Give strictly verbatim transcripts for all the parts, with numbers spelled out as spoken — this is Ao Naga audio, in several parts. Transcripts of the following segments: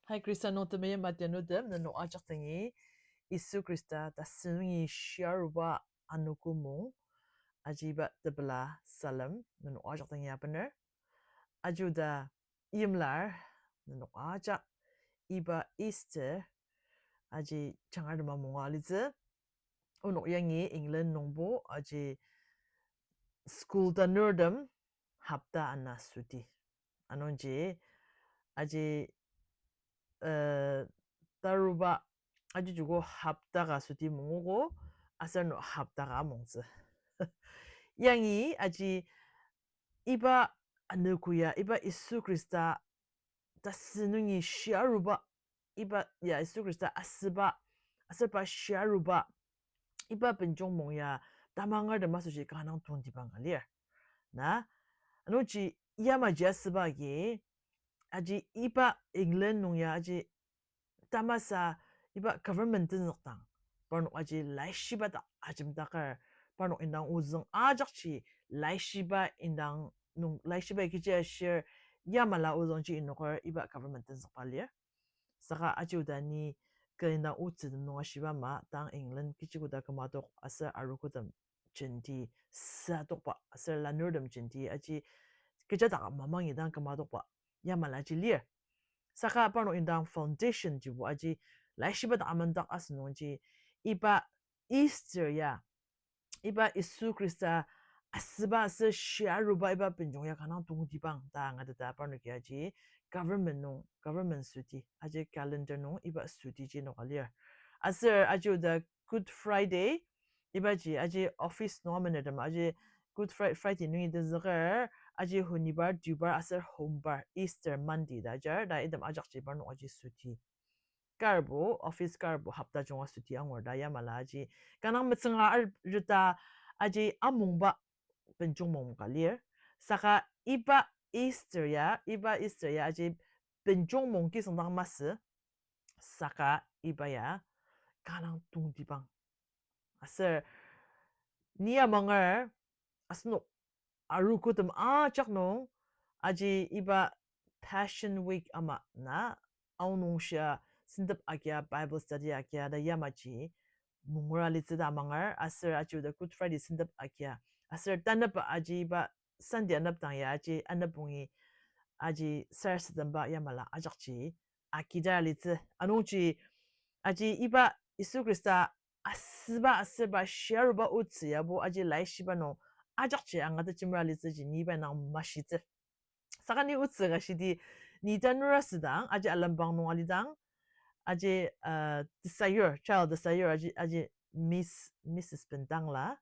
Hai Khrista nung temeim adianutem, nenok ajak dangi Yisu Khrista tasen nungi shia aruba anogo mung, aji iba tepela salem nenok ajak dangi abener. Aji oda imlar nenok ajak iba Easter aji jangar tema munga alitsü. Onok yangi England nungbo aji school tanurtem hopta ana süti. Anungji aji, eh, taruba aji joko hopta ka süti mungogo, aser no hopta ka mungtsü. Yangi aji iba anogo ya, iba Yisu Khrista tasen nungi shia aruba, iba ya Yisu Khrista asüba, aser pa shia aruba, iba benjong mung ya tamangertem asoshi kanga dang tongtibang ka lir. Na, anungji yamaji asüba agi, aji iba England nung ya aji tamasa iba government tenzükdang, parnok aji laishiba dak ajemdaker, parnok indang ozüng ajakji laishiba indang nung, laishiba kechi ashir yamala ozüngji inoker iba government tenzükba lir. Saka aji oda ni kü indang otsü tem nung ashiba ama, tang England kechi koda kümadok aser arogotem jenti sa tokba aser lanurtem jenti aji kecha dak mamangi dang kümadokba yamalaji lir. Saka parnok indang foundation jibo aji laishiba dak amendak asünungji iba Easter ya, iba Yisu Khrista asüba aser shia aruba iba benjong ya kanga dang tongtibang ta angateta parnoki aji government nung, government süti, aji calendar nung iba sütiji inoka lir. Aser aji oda Good Friday, ibaji aji office nung amenertem aji Good Fri-, Friday nungi tenzüker, aji honibar, deobar aser homebar, Easter Monday ta ajar, ta item ajakji parnok aji süti. Karbo, office karbo hopta junga süti angur ta yamala aji kanga dang metsünga ar-, rita aji amungba benjong mung ka lir. Saka iba Easter ya, iba Easter ya aji benjong mung kisüngdang masü. Saka iba ya kanga dang tongtibang. Aser ni amanger asenok arogotem ajak nung aji iba Passion Week ama na aonung shia sentep agia, Bible study agia ta yamaji mungura litsü ta amanger, aser aji oda Good Friday sentep agia. Aser tanep aji iba Sunday anepdang ya aji anep pungi aji sarasademba yamala ajakji agidar litsü. Anungji aji iba Yisu Khrista asüba aser pa shia aruba otsü yabo aji laishiba nung ajakji angatetjemera litsüji ni iba indang mashitsü. Saka ni otsü ka shidi ni tanur asüdang aji alembang nung alidang aji, uh, tesayur, child tesayur aji, aji Miss, Missus Bentangla,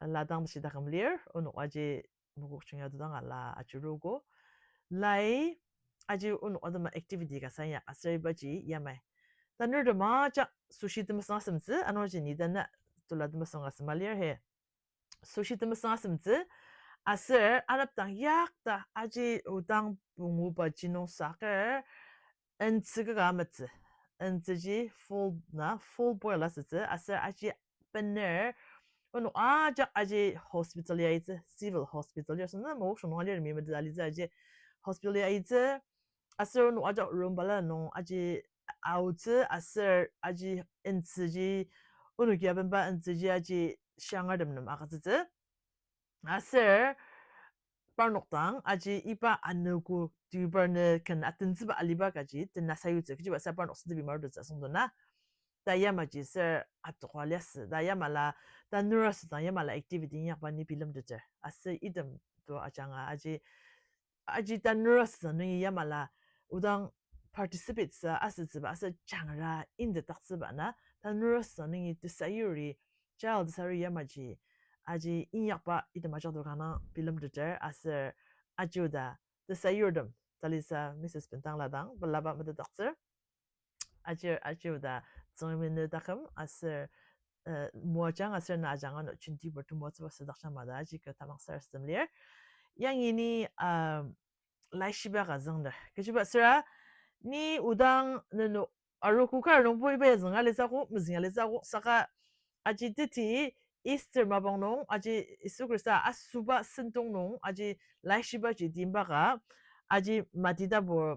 la dang tashi taküm lir, onok aji Mokokchung ya todang ala ajurugo. Lai aji onok atema activity ka sanya aser ibaji yamai. Tanurtem ajak sushi temesüng asemtsü, anungji ni tana tula temesüng asem alir he. Sushi temesüng asemtsü, aser anepdang yakta aji odang pungubaji nung saker, entsü kaka metsü. Entsüji full na, full boil asütsü, aser aji bener, onok ajak aji hospital ya itsü, civil hospital ya, sona Mokokchung nung alir mi metsü alitsü aji hospital ya itsü, aser onok ajak room bala nung aji aotsü, aser aji entsüji onok ya benba entsüji aji shiangertem nem agütsütsü. Aser parnok dang aji iba anogo deobar nü ken atentsüba aliba kaji tena sayutsü, kechiba sa parnok sentep marutsü asüngdang na. Ta yamaji ser atokba liasü, ta yamala, tanur asüdang yamala activity inyakba ni bilemteter. Aser item to ajanga aji, aji tanur asüdang nungi yamala odang participate sa asütsüba aser jangra indedaktsüba na, tanur asüdang nungi tesayuri, child tesayuri yamaji aji inyakba item ajak to kanga bilemteter aser aji oda tesayurtem talisa Missus Bentangla dang pelaba metetdaktsür. Aji, aji oda Tsüngremi ne taküm aser, uh, moajang aser na ajanga no jenti pur temoatsüba südaktsüang ma ta aji kü tamang sarasadem lir. Yangi ni, um, laishiba ka züngner. Kechiba süra ni odang nenok arogo kar nungbo iba ya zünga litsü akok, mezünga litsü akok, saka aji teti Easter mapang nung, aji Yisu Khrista asüba sentong nung, aji laishibaji timba ka, aji Mati tapu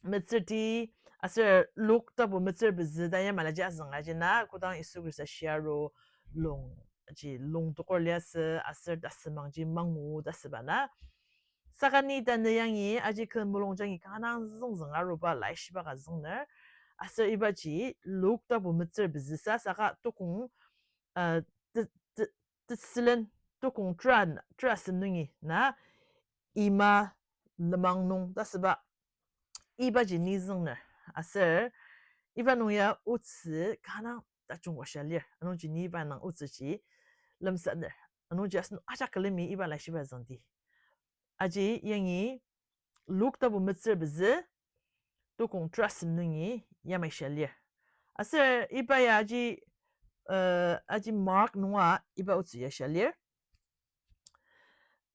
metsürti, aser Luk tapu metsür pezü ta yamalaji azüngaji na, kodang Yisu Khrista shiaru lung, ji lung tokor liasü, aser tasümangji mangu ta süba na. Saka ni tanü yangi aji ken mulungjangi kanga züngzüng aruba laishiba ka züngner. Aser ibaji Luk tapu metsür pezüsa saka tokong, uh, te-, te-, tesülen tokong tera, tera sem nungi na, Ima lenmang nung ta süba ibaji ni züngner. Aser iba nung ya otsü kanga tajungba shia lir. Anungji ni iba nung otsüji lemsaner. Anungji asen ajak külemi iba laishiba züngdi. Aji yangi Luk tapu metsür pezü tokong tera sem nungi yamai shia lir. Aser iba ya aji, uh, aji Mark nunga iba otsü ya shia lir.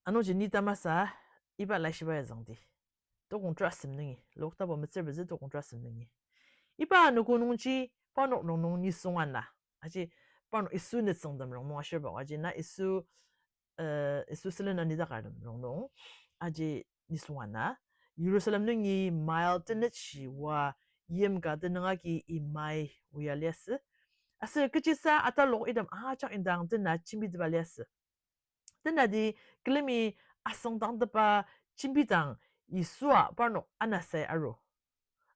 Anungji ni tamasa iba laishiba ya züngdi. Tokong tera sem nungi, Luk tapu metsür pezü tokong tera sem nungi. Iba anogo nungji parnok rongnung nisung ana. Aji parnok Yisu nütsüngtem rongnung ashirba, aji na Yisu, uh, Yisu sülen anidakertem rongnung. Aji nisung ana. Jerusalem nungi mile tenet shi oa yim ka tenüng agi Imai oa liasü. Aser kechisa atalok item ajak indang tena jembitepa liasü. Tenati külemi asüngdangtepa jembidang Yisua parnok anasai aru.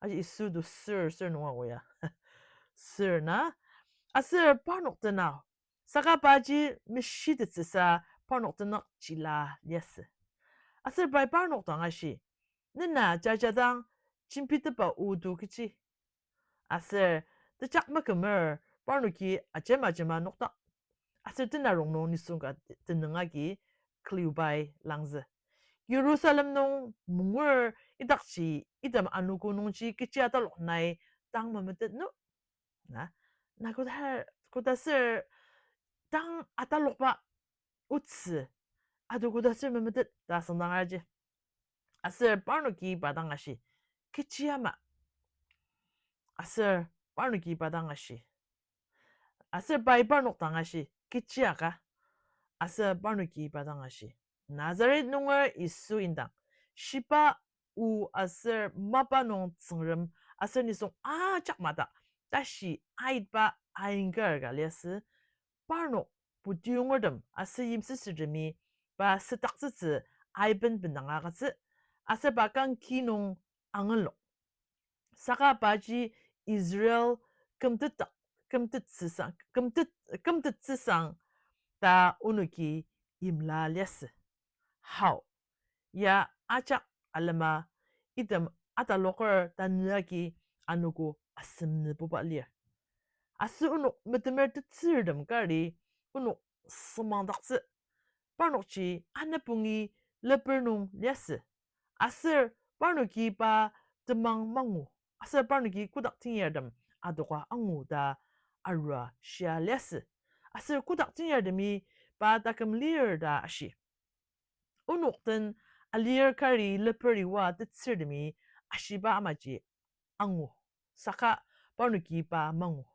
Aji Yisu to sür, sür nunga oa. Sür na. Aser parnok tena. Saka paji meshitettsüsa parnok tenük jila liasü. Aser pai parnok dang ashi, nena jajadang jembitepa o to kechi? Aser tejak mekümer parnoki ajema ajema nokdak. Aser tena rongnung nisung ka tenüng agi kliubai langzü. Jerusalem nung mungur idakji item anogo nungji kechi atalok nai tang memetet no? Na, na koda, koda ser tang atalokba otsü ado koda ser memetet ta asüngdang aji. Aser parnoki pa dang ashi, kechi ama? Aser parnoki pa dang ashi, aser pai parnok dang ashi, kechi aka? Aser parnoki pa dang ashi, Nazaret nunger Yisu indang, shiba o aser mapa nung Tsüngrem aser nisung ajak madak tashi aitba aingar ka liasü. Parnok putiyongertem aser yimsüsürtemi pa südaktsütsü aiben bendang agütsü, aser pa kangki nung angenlok. Saka paji Israel kümtetdak, kümtettsüsang, kümtet-, kümtettsüsang ta onoki imla liasü. Hao, ya ajak alema item ataloker tanü agi anogo asem nübuba lir. Aser onok metemer tetsürtem kari onok sümangdaktsü. Parnokji anapungi leper nung liasü. Aser parnoki pa temang mangu. Aser parnoki kodak tenyartem adoka angu ta arua shia liasü. Aser kodak tenyartemi pa taküm lir ta ashi. Onok den alir kari leperi oa tetsürtemi ashiba amaji angu, saka parnoki pa mangu.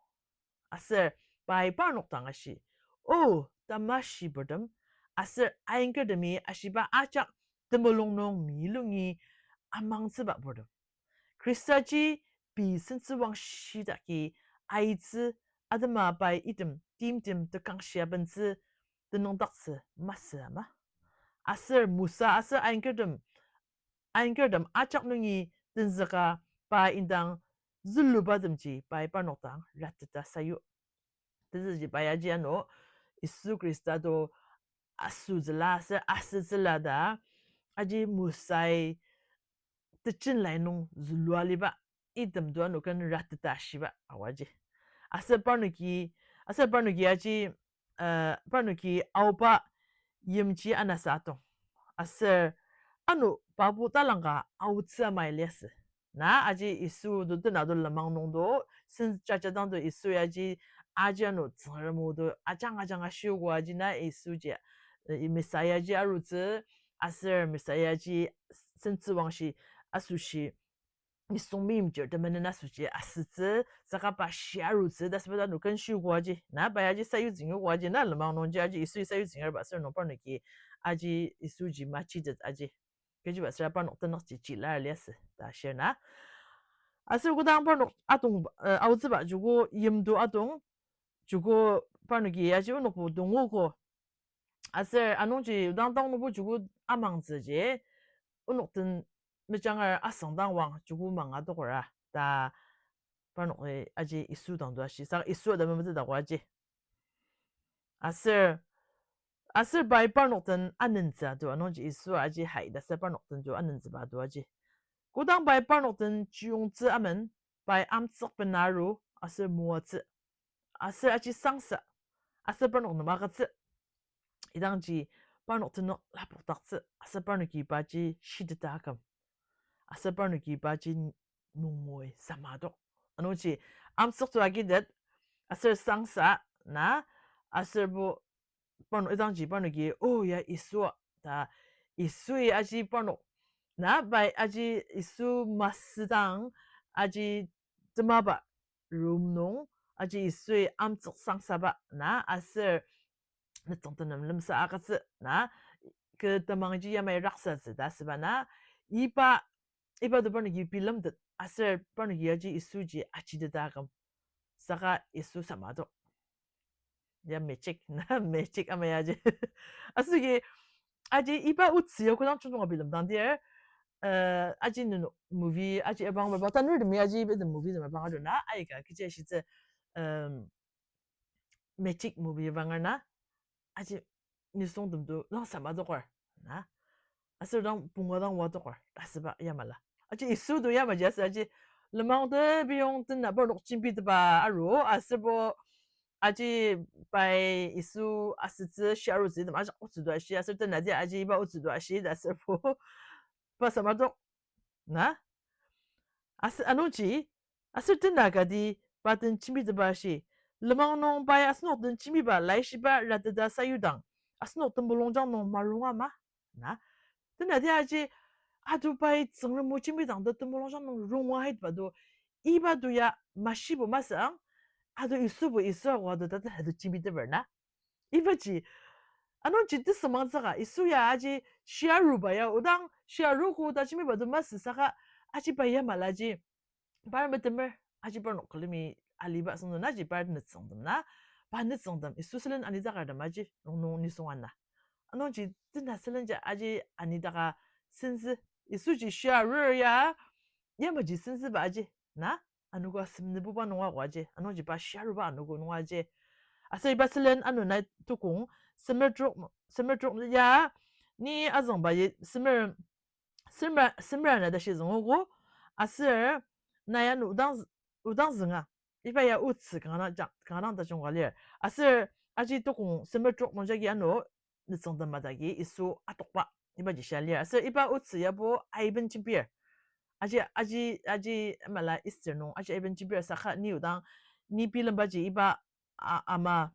Aser pai parnok dang ashi, O tamashipurtem aser aingertemi, ashiba ajak temulung nung milungi amangtsüba purtem, Khristaji pei sentsüwangshidaki aitsü, atema pai item timtem tekangshi abentsü tenüngdaktsü masü ama? Aser Mosa aser aingertem, aingertem ajak nungi tenzüka pa indang zülubatemji pai parnok dang rateta sayu. Tezüji pai aji ano Yisu Khrista to asütsüla aser asütsüla ta aji Mosai tejen lai nung zülua liba item to ano ken rateta shiba aoji. Aser parnoki, aser parnoki aji, uh, parnoki aoba yimji anasa atong. Aser ano pabo talangka aotsü amai liasü. Na aji Yisu to tena to lenmang nung to, sen jajadang to Yisu ya aji, aji ano Tsüngrem o to ajang ajang ashiogo aji na Yisuji, eh, Messiah ji arutsü, aser Messiah ji sentsüwangshi asoshi nisung meimchir temenen asoshi asütsü, saka pa shi arutsü ta süba ta ano ken shiogo aji. Na pai aji sayutsüngogo aji na lenmang nungji aji Yisu sayutsünger ba aser nung parnoki aji Yisuji machitet aji. Kechiba süra parnok tenükji jilar liasü ta shir na. Aser kodang parnok atong, eh, aotsüba joko yimtu atong, joko parnoki aji onokbo tongogo. Aser anungji odang taonokbo joko amangtsüji, onok den mejanger asüngdang wang joko manga tokora ta parnok, eh, aji Yisu dang to ashi, saka Yisu ta memeteta ko aji. Aser, aser pai parnok den anentsü to, anungji Yisu aji hai ta ser parnok den to anentsüba to aji. Kodang pai parnok den chiyongtsü amen, pai amtsük benaru aser moatsü, aser aji sangsa, aser parnok nem agütsü. Idangji parnok tenük lapokdaktsü, aser parnoki paji shiteta aküm, aser parnoki paji mungui samadok. Anungji amtsük to agitet, aser sangsa na, aserbo parnok idangji parnoki, o ya Yisu ta, Yisui aji parnok na, pai aji Yisu masüdang, aji temaba room nung, aji Yisui amtsük sangsaba na, aser nütsüng tenem lemsa agütsü na, kü temangji yamai raksatsü ta asüba na, iba, iba to parnoki bilemtet, aser parnoki aji Yisuji ajiteta aküm, saka Yisu samadok. Ya magic, na magic ama ya aji. Asüki, aji iba otsü ya kodang chungchunga bilemdang dir, eh, aji nenok movie, aji ebang baba, tanurtemi aji iba movie tem ebang ado na, aika kechi ashitsü, em, magic movie banger na, aji nisungtem to lang samadokor na, aser dang punga dang wadokor ta asüba yamala. Aji Yisu to yamaji aser aji lenmang tebiyong tena parnok jembitepa aru, aserbo aji pai Yisu asütsü shiarutsü item ajak otsü to ashi, aser tenati aji iba otsü to ashi ta aserbo pa samadok na. Aser anungji, aser tena kati pa den jembitepa ashi, lenmang nung pai asenok den jembiba laishiba rateta sayudang, asenok temulungjang nung marunga ma na. Tenati aji, ato pai Tsüngrem o jembidang ta temulungjang nung runga aitba to, iba to ya mashibo masü ang, ato Yisubo Yisu ako ato ta ta ato jembiteper na. Ibaji, anungji tesümangtsüka, Yisu ya aji shiaruba ya, odang shiaruko ta jembiba to masü saka, aji pa yamalaji par metemer, aji parnok külemi aliba süngdong naji par nütsüngtem na, pa nütsüngtem, Yisu sülen anidakertem aji rongnung nisung ana. Anungji tena sülenji aji anidaka senzü, Yisuji shiarur ya, yamaji senzüba aji na, anogo asem nübuba nunga ko aji, anungji pa shiaruba anogo nunga aji. Aser iba sülen ano nai tukong, semer trok, semer trok ya, ni azüngba ye, semer, semer, semer ana tashi züngogo, aser nai ano odang, odang zünga. Iba ya otsü kanga dang, kanga dang tajungka lir. Aser aji tukong semer trok nung jagi ano nütsüngtem madagi Yisu atokba ibaji shia lir. Aser iba otsü yabo aiben jembir. Aji, aji, aji mala Easter nung aji aiben jembir saka ni odang ni bilembaji iba a-, ama,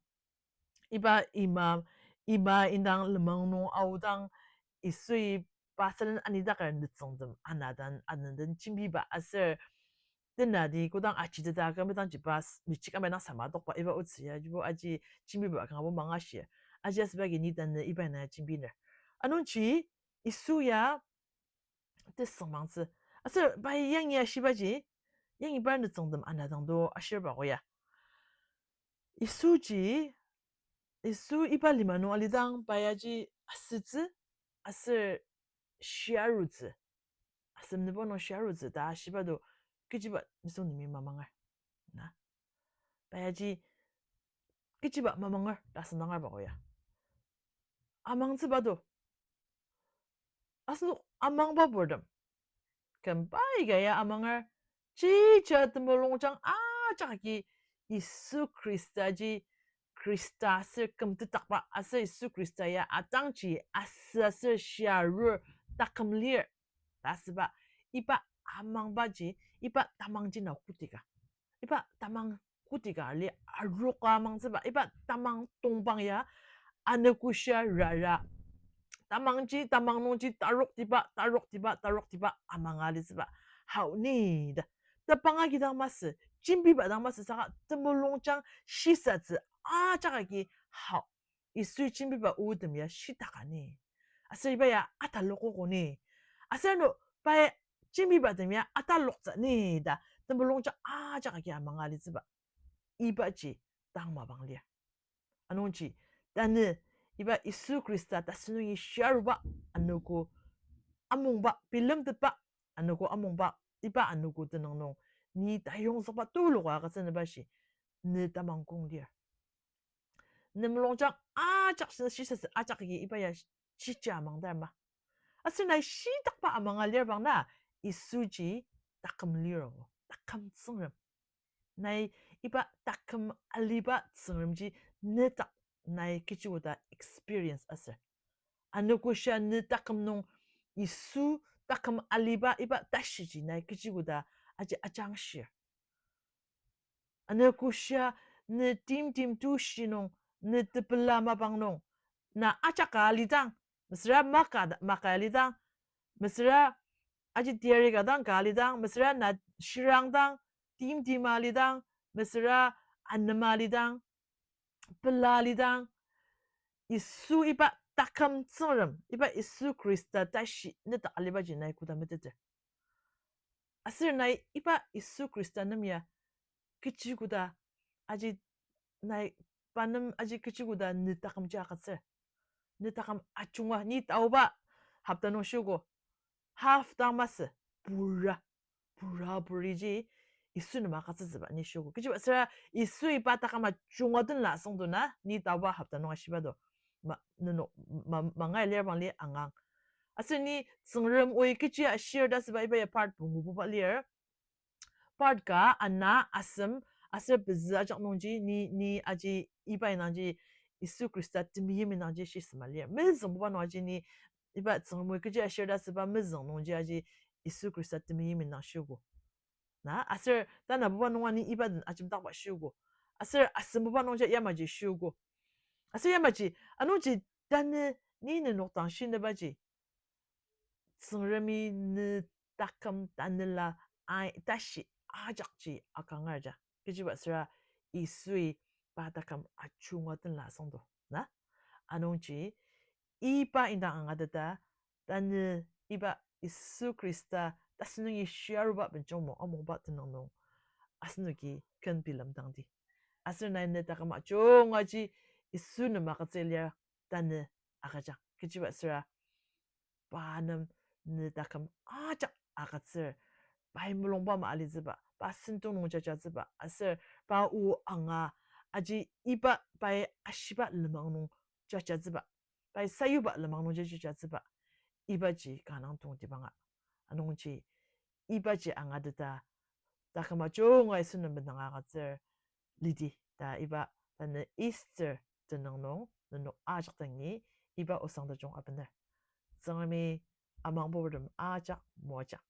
iba ima, ima indang lenmang nung aodang Yisui pa sülen anidaker nütsüngtem ana den, ana den jembiba aser tenati kodang ajiteta kümdangji pa s-, michik ama dang sama tokba iba otsü ya jibo aji jembiba kangabo mangashi. Aji asüba agi ni tanü iba na jembiner. Anungji Yisu ya tesüngmangtsü. Aser pai yangi ashibaji, yangi par nütsüngtem ana dang do ashirba ko ya. Yisuji, Yisu iba lima nung alidang pai aji asütsü, aser shiarutsü. Asem nübo nung shiarutsü ta ashiba do kechiba nisung nimi mamanger. Na? Pai aji kechiba mamanger ta asüngdangerba ko ya. Amangtsüba do. Asenok amangba purtem. Kümba aika ya amanger, chija temulungjang ajak agi Yisu Khristaji, Khrista aser kümtetakba aser Yisu Khrista ya atangji asü aser shiarur taküm lir ta asüba, iba amangbaji, iba tamangji na kotika. Iba tamang kotika ali aroka amangtsüba, iba tamang tongpang ya anogoshia rara. Tamangji, tamang nungji taroktiba, taroktiba, taroktiba amanga alitsüba. Hao ni ta. Tepang agi dang masü, jembiba dang masü saka temulungjang shisatsü ajak agi hao. Yisui jembiba otem ya shitaka ni. Aser iba ya atalokoko ni. Aser ano pai jembibatem ya ataloktsü ni ta temulungjang ajak agi amanga alitsüba. Ibaji tang mapang lir. Anungji, tanü iba Yisu Khrista tasen nungi shiaruba anogo amungba, bilemtetba anogo amungba, iba anogo tenüng nung ni tayongzükba tuluka agütsü nüba shi, ne tamang kong lir. Ne mulungjang ajak shi-, shisasü ajak agi iba ya shija amangdar ma. Aser nai shitakba amanga lir bang na, Yisuji taküm lir o, taküm Tsüngrem. Nai iba taküm aliba Tsüngremji nedak nai kechi koda experience aser, anogo shia ne taküm nung Yisu taküm aliba iba tashiji nai kechi koda aji ajangshir. Anogo shia ne timtem tushi nung, ne tepela mapang nung, na ajak ka alidang, mesüra maka, maka alidang, mesüra aji tiari ka dang ka alidang, mesüra na shirang dang, timtem alidang, mesüra anema alidang, pela alidang, Yisu iba taküm Tsüngrem, iba Yisu Khrista tashi nedak alibaji nai koda meteter. Aser nai iba Yisu Khrista nem ya kechi koda aji nai pa nem aji kechi koda ne takümji agütsür. Ne taküm ajunga ni taoba hopta nung shiogo. Half dang masü, pura, pura puriji Yisu nem agütsütsüba ni shiogo. Kechiba süra Yisu iba taküm ajunga tenla asüngdo na, ni taoba hopta nung ashiba do. Ma, nenok, ma, mangai lir bangli angang. Aser ni Tsüngrem oi kechi ashir ta asüba iba ya part pungububa lir. Part ka, ana, asem, aser pezü ajak nungji, ni, ni aji iba indangji, Yisu Khrista temeim indangji shisema lir. Mezüngbuba nung aji ni, iba Tsüngrem oi kechi ashir ta asüba mezüng nungji aji Yisu Khrista temeim indang shiogo. Na, aser tanabuba nunga ni iba den ajemdakba shiogo. Aser asembuba nungji yamaji shiogo. Aser yamaji, anungji tanü ni nenok dang shinebaji Tsüngremi ne taküm tanela ai tashi ajakji akangar ja. Kechiba süra Yisui pa taküm ajunga tenla asüngdo. Na? Anungji, iba indang angateta, tanü iba Yisu Khrista tasen nungi shiaruba benjong mo amungba tenüng nung, asenoki ken bilemdangdi. Aser nai ne taküm ajungaji Yisu nem agütsü lir tanü agüjang. Kechiba süra pa nem ne taküm ajak agütsür, pai mulungba ma alitsüba, pa sentong nung jajatsüba, aser pa o anga aji iba pai ashiba lenmang nung jajatsüba, pai sayuba lenmang nung jajatsüba, ibaji kanga tongtibanga. Anungji ibaji angateta taküm ajunga Yisu nem bendanga agütsür lidi ta iba tanü Easter tenüng nung nenok ajak dangi iba osang tajung abener. Tsüngremi amangbuburtem ajak moajang.